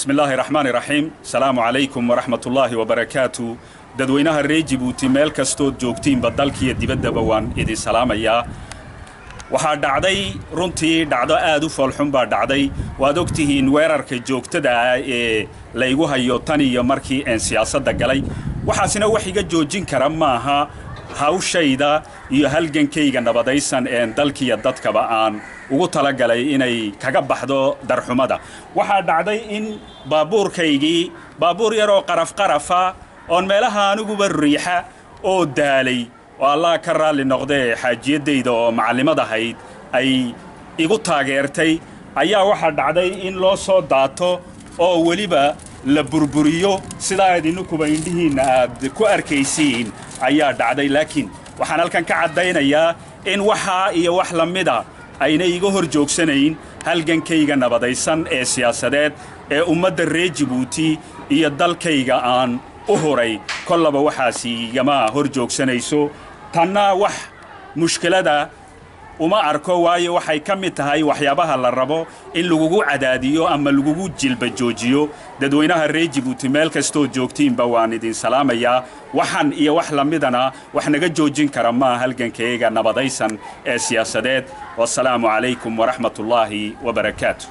Bismi illaahi raxmaani raxiim. Asalaamu calaykum waraxmatullaahi wabarakaatu. Dadweynaha reer Jibuuti, meel kastood joogtiinba, dalkiiyo dibaddaba, waan idin salaamayaa. Waxaa dhacday runtii dhacdo aad u foolxun baa dhacday. Waad ogtihiin weerarka joogtada ah ee laygu hayo tan iyo markii een siyaasadda galay. Waxaasina wax iga joojin kara maaha hawshayda iyo halgankayga nabadaysan een dalkiiyo dadkaba aan ugu talagalay inay kaga baxdo darxumada. Waxaa dhacday in baabuurkaygii, baabuur yaroo qaraf qarafa oon meelaha aniguba riixa oo daalay, oo Allah ka raalli noqdee xaajiyaddayda oo macallimad ahayd ay igu taageertay, ayaa waxaa dhacday in loo soo daato oo weliba la burburiyo, sidaa idinkuba indhihiinna aad ku arkaysiin ayaa dhacday. Laakiin waxaan halkan ka caddaynayaa in waxaa iyo wax la mida ayna iga hor joogsanayn halgankayga nabadaysan ee siyaasadeed ee ummadda reer Jibuuti iyo dalkayga aan u huray. Kollaba waxaasi igama hor joogsanayso. Tanna wax mushkilada uma arko, waayo waxay ka mid tahay waxyaabaha la rabo in lagugu cadaadiyo ama lagugu jilba joojiyo. Dadweynaha reer Jibuuti, meel kastood joogtiinba, waan idin salaamayaa. Waxan iyo wax lamidana wax naga joojin kara maa halgankayga nabadaysan ee siyaasadeed. Wasalaamu calaykum waraxmatullaahi wabarakaatu.